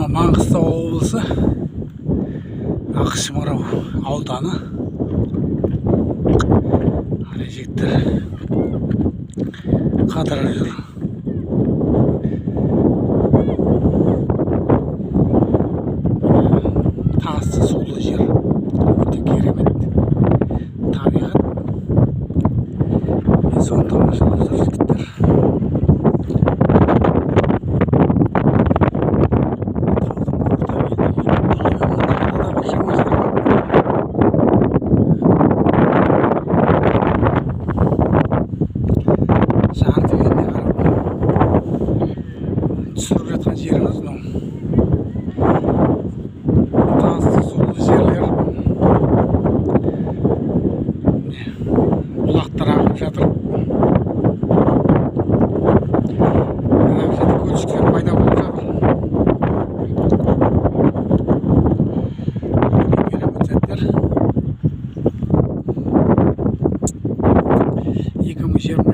Маңғыстау облысы, Ақшымарау ауданы. Ана жігіттер қадырып жүр. Тасты, сулы жер, өте керемет табиғат. Мен соны тамашалап жүр жігіттер. Таудың орта белдеуі, да біршама жер бар. Жарты беліне қарап түсіріп жатқан жеріміз мынау. Тасты, сулы жерлер. Міне, бұлақтар ағып жатыр. Ана жерде көлшіктер пайда болып жатыр. Өте керемет сәттер. 2020